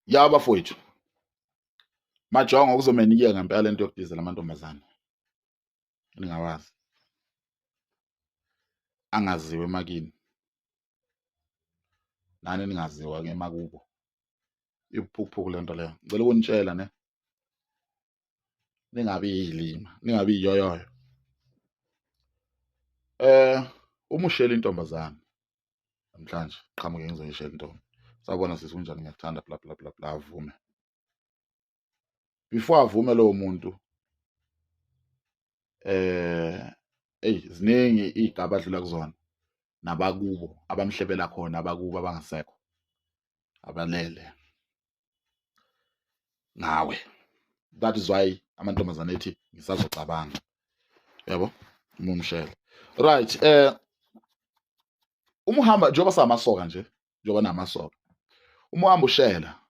Ya bafowethu, majongo kuzomele niyeke ngempela lento yokudizela amantombazane ningawazi, angaziwe emakini, nani ningaziwa ke emakubo. Ibuphukuphuku lento leyo. Ngicela ukunitshela ne, ningabi yilima, ningabi yiyoyoyo. Uma ushela intombazane namhlanje, qhamuke ngizoyishela intombi, sawubona sisi, kunjani, ngiyakuthanda, bla bla bla bla, avume. Before avume lowo muntu, eyi ziningi iy'gaba adlula kuzona nabakubo abamhlebela khona, abakubo abangasekho abalele ngawe. That is why amantombazane ethi ngisazocabanga, yabo, uma umshela right. Uma uhamba, njengoba samasoka nje, njengoba namasoka, uma uhamba ushela,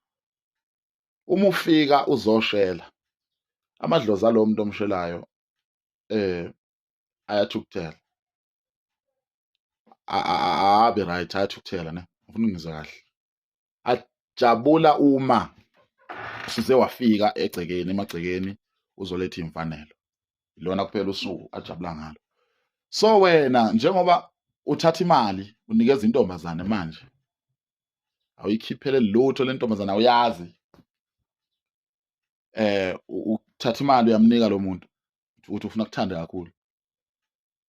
uma ufika uzoshela, amadlozi alowo muntu omshelayo ayathukuthela, abe right, ayathukuthela ne. Ngifuna ungizwe kahle, ajabula uma usuze wafika egcekeni, emagcekeni, uzoletha imfanelo. Ilona kuphela usuku ajabula ngalo. So wena njengoba uthatha imali unikeza intombazane manje, awuyikhiphele lutho le ntombazane, awuyazi, uthatha imali uyamnika lo muntu ukuthi ufuna kuthanda kakhulu.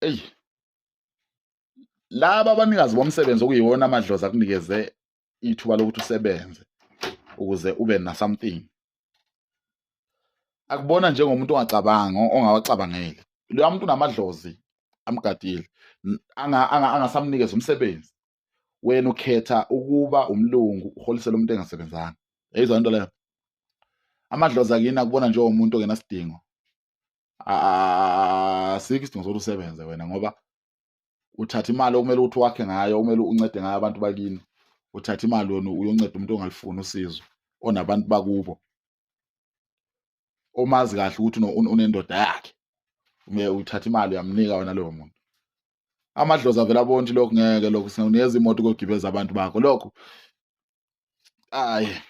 Eyi, laba abanikazi bomsebenzi okuyiwona amadlozi akunikeze ithuba lokuthi usebenze ukuze ube na something, akubona njengomuntu ongacabanga, ongawacabangeli. Loya muntu unamadlozi amgadile, angasamnikeza umsebenzi. Wena ukhetha ukuba umlungu, uholisele umuntu engasebenzanga. Yayizwa into leyo? Amadlozi akini akubona njengomuntu ongenasidingo. Asikho isidingo sokuthi usebenze wena, ngoba uthatha imali okumele ukuthi wakhe ngayo, okumele uncede ngayo abantu bakini. Uthatha imali wena uyonceda umuntu ongalifuni usizo, onabantu bakubo, omazi kahle ukuthi unendoda yakhe. Uthatha imali uyamnika wena loyo muntu. Amadlozi avela abona ukuthi lokhu ngeke, lokhu singakunikeza imoto ukuyogibeza abantu bakho lokhu. Ayi,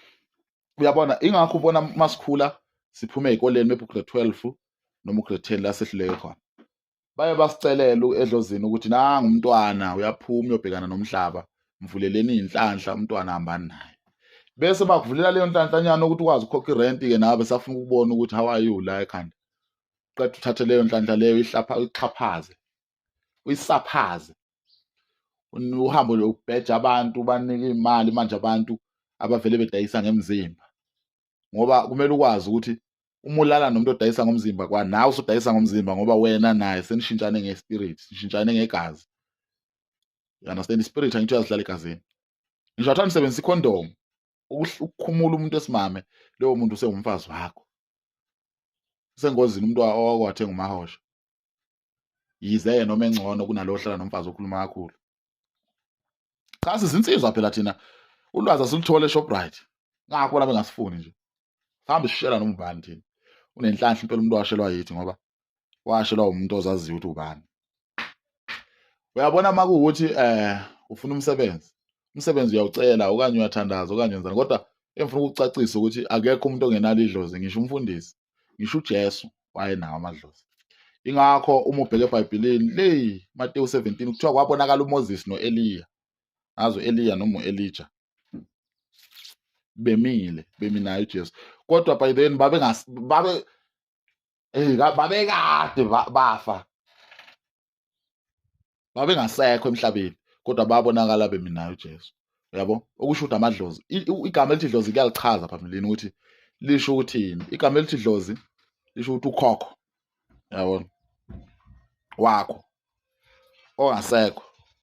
uyabona, ingakho ubona masikhula siphume ey'koleni, maybe u-grade 12 noma u-grade 10, la sehluleke khona, baye basicelela edlozini ukuthi nangu umntwana uyaphuma uyobhekana nomhlaba, mvuleleni iy'nhlanhla umntwana, hambani naye. Bese bakuvulela leyo nhlanhlanyana ukuthi ukwazi ukukhokha irenti-ke, nawe besafuna ukubona ukuthi how are you la ekhanda. Qeda uthathe leyo nhlanhla leyo, ihlapha, uyixhaphaze, uyisaphaze, uhambe ubheja abantu, banike imali manje abantu abavele bedayisa ngemzimba. Ngoba kumele ukwazi ukuthi uma ulala nomuntu odayisa ngomzimba, kwa nawe usudayisa ngomzimba, ngoba wena naye senishintshane nge-spirit, nishintshane ngegazi. You understand? I-spirit angithi uyazihlala egazini. Ngisho athiwa nisebenzisa ikhondomu ukukhumula umuntu esimame, lowo muntu usengumfazi wakho, usengozini umuntu owake wathenga umahosha, yize noma engcono kunalo ohlala nomfazi okhuluma kakhulu. Cha, sizinsizwa phela thina, ulwazi asiluthola eShoprite, ngakho bona bengasifuni nje, sihambe sishela noma ubani thina. Unenhlanhla impela umuntu washelwa yithi, ngoba washelwa umuntu ozaziyo ukuthi ubani. Uyabona, uma kuwukuthi ufuna umsebenzi, umsebenzi uyawucela okanye uyathandaza okanye wenzani, kodwa engifuna ukucacisa ukuthi akekho umuntu ongenalo idlozi, ngisho umfundisi, ngisho uJesu wayenawo amadlozi. Ingakho uma ubheka eBhayibhelini le, Mateyu 17, kuthiwa kwabonakala uMoses noEliya, ngazo Eliya noma uElijah, bemile, bemi naye uJesu, kodwa by then babe babe babekade bafa, babengasekho emhlabeni, kodwa babonakala bemi naye uJesu. Uyabo, okusho ukuthi amadlozi, igama elithi dlozi kuyalichaza phambilini ukuthi lisho ukuthini. Igama elithi dlozi lisho ukuthi ukhokho, yabona, wakho ongasekho.